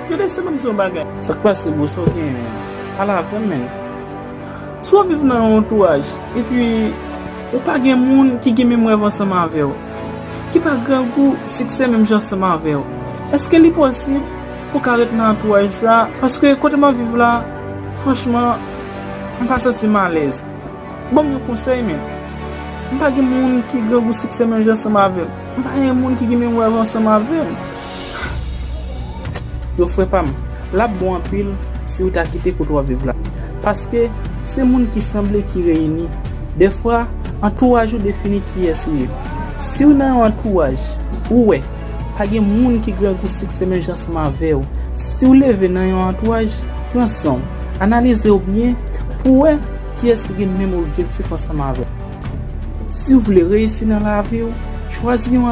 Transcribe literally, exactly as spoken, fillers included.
Yo lese ban m di yon bagay. Sa k pase, bro? Sa w genyen, menn? Pale avè m, menn. Si w ap viv nan yon antouraj, epi ou pa gen moun ki gen menm rèv ansanm avè w, ki pa grangou siksè menm jan ansanm avè w, èske li posib pou w ka ret nan antouraj sa? Paske kote m ap viv la, franchman, m pa santi m alèz. Ban m yon konsèy, menn. M pa gen moun ki grangou siksè menm jan ansanm avè m. M pa gen moun ki gen menm rèv ansanm avè m. Yo, frè pa m, l ap bon anpil si w ta kite kote w ap viv la. Paske se moun ki sanble ki reyini. Dèfwa, antouraj ou defini kiyès ou ye. Si w nan yon antouraj, ou wè pa gen moun ki grangou siksè menm jan ansanm avè w. Si w leve nan yon antouraj, pran san w, analize w byen pou w wè kiyès ki gen menm objektif ansanm avè w. Si w vle reyisi nan lavi w, chwazi yon